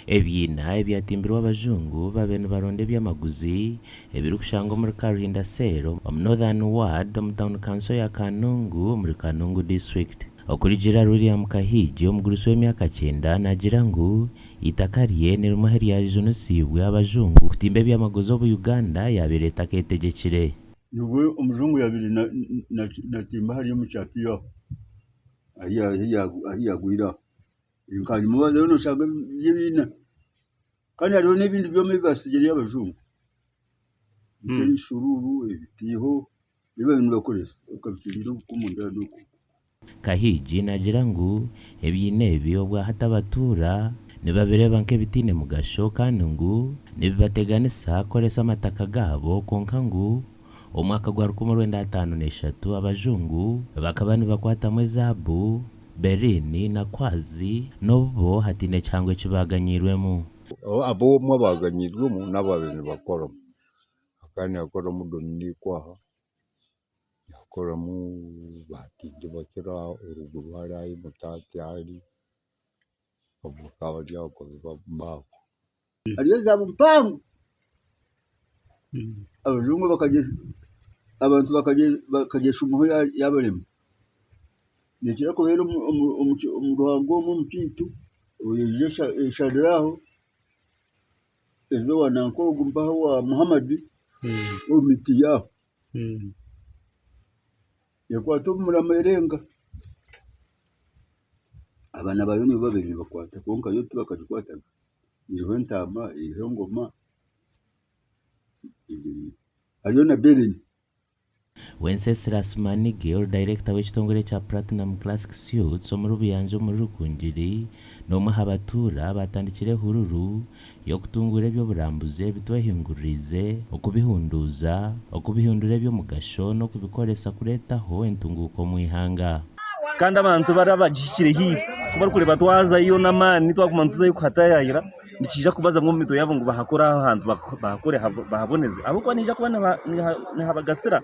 Ebiina ebyatimbirwe abajungu babaire nibaronda eby'amaguzi ebirikushangwa omuri Karuhinda Cell omu Northern Ward omu tauni kanso ya Kanungu omuri Kanungu District. Okurugiirira ahari William Kahiigi omugurusi w'emyaka kyenda naagira ngu eitaka rye ni rimwe ahiryajunisiibwe abajungu kutimba eby'amaguzi obu Uganda yaabaire etakeetegyekire. Nibwo omujungu yaabaire natimba hariya omu kyapiyo aho ahu yaagwire aho. Hanyima waazayo noshanga biri ebiina kandi hariho n'ebindi byoma ebi baatsigireyo abajungu nk'ebishururu, ebitiiho ebi baabaire nibakoresa bakabitsingira obukumu omunda okwo. Kahiigi naagira ngu ebiina ebi obwahati abatuura nibabireeba nk'ebitaine mugasho kandi ngu nibibateganisa kukoresa amataka gaabo kwonka ngu omu mwaka gwa 1953 abajungu bakaba nibakwatamu ezaabu, Berlin na Kwazi n'obu bo hataine kihango eki baaganyiirwemu. Ab'omwe abaaganyiirwemu n'abaabaire nibakoramu. Akaba naakoramu Dominic aha, yaakoramu Batindi bakira eruguru hariya ahi Mutaati ari, abo bakaba bari abakozi baabo. Hariyo ezaabu mpango abajungu abantu bakagyeshumaho yaabarema. Neekira kubeera omu ruhanga omu omu kyaitu, oija esharira aho eza owa nanka ogu mpaha owa Muhammad omu miti yaaho. Ekwata omu murama erenga. Abaana baayo nibo baabaire nibakwata kwonka yo tibakagikwataga. Eriho entaama, eriho engoma, hariyo na berini. Wenceslas Manige ori dayirekita w'ekitongore ekya Platinum Classic Suites omuri Buyanzi omuri Rukungiri n'omwe aha batuura abaatandikire ehururu y'okutunguura eby'oburambuzi ebitwehinguririize, okubihunduuza, okubihindura eby'omugasho n'okubikoresa kureetaho entunguuka omu ihanga. Kandi abantu bari abagihikire haihi ku barikureeba twazayo n'amaani twaguma nituzayo kuhataayaayira nikiija kubazamu omu mitwe yaabo ngu bahakore aho hantu bahakore bahaboneze ahabw'okuba nihaija kuba nihabagasira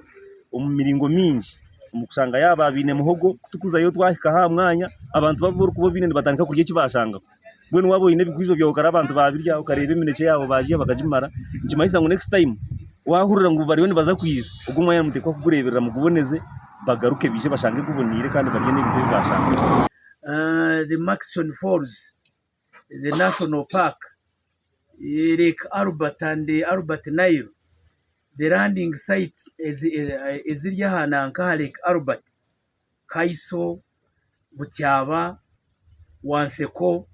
omu miringo mingi omu kushanga yaaba baine muhogo ku turikuzayo twahika aha mwanya abantu abu orikuba obaine nibatandika kurya eki baashangaho. Mbwenu waaba oine ebikwizo byawe okareeba abantu baabirya okareeba eminekye yaabo baagirya bakagimara nikimanyisa ngu next time waahurira ngu bariyo nibaza kwija ogwo omwanya nimuteekwa kugureeberera muguboneze bagaruke baije bashange guboneire kandi barye n'ebintu ebi baashanga. The Murchison Falls the National Park, Lake Albert and Albert Nile, the landing site eziri aha nanka aha Lake Albert, Kaiso, Butyaba, Wanseko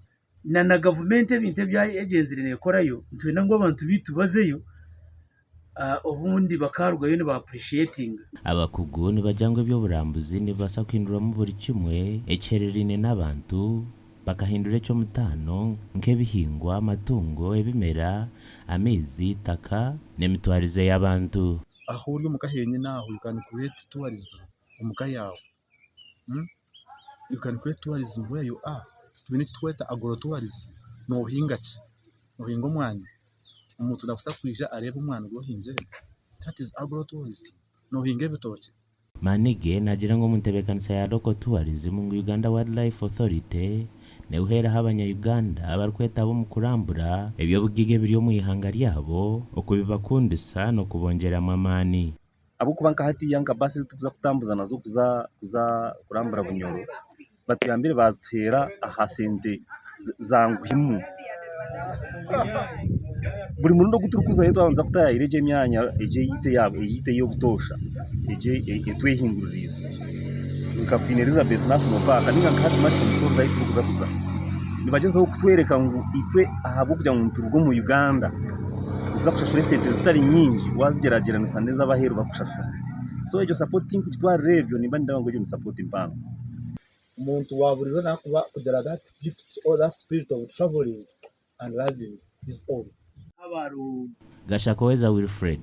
na gavumenti ebintu ebi egyenzire neekorayo nitwenda ngu abantu baitu bazeyo obundi bakaarugayo niba appreciatinga. Abakugu nibagira ngu eby'oburambuzi nibibaasa kuhindurwamu buri kimwe ekihereraine n'abantu Bakahindura eky'omutaano nk'ebihingwa, amatungo, ebimera, amaizi, eitaka, n'emitwarize y'abantu. Ahu ori omuka henyini aho you can create tourism omuka yaawe, you can create tourism where you are, twine eki turikweta agro tourism, noohinga ki? Noohinga omwani? Omuntu naabaasa kwija areebe omwani ogu ohingire, that is agro tourism, noohinga ebitookye? Manige naagira ngu omu ntebeekanisa ya Local Tourism ngu Uganda Wildlife Authority nebuheeraho abanya Uganda abarikwetaba omu kurambura eby'obugaiga ebiri omu ihanga ryabo okubibakundisa n'okubongyeramu amaani. Ahabw'okuba nka hatiiya nka baasi ezi turikuza kutambuza nazo kuza kuza kurambura Bunyoro batuyambire baazituheera aha sente zanguhimu. Buri murundi ogu turikuzayo twabanza kutaayaayira egyo emyanya egyo eyaitu eyaitu ey'obutoosha egyo etwehinguririize nka Queen Elizabeth National Park nainga nka hati Murchison Falls ahu turikuza kuza, nibagyezaho kutworeka ngu itwe ahabw'okugira ngu nituruga omu Uganda nituza kushashura esente zitari nyingi waazigyeragyeranisa n'ez'abaheeru barikushashura. So egyo sapooti tinkugitwarira ebyo nimba nindeba ngu egyo ni sapooti mpango. Omuntu wa burijo nakuba kugira that gift or that spirit of travelling and loving his own. Gashakoweza Wilfred.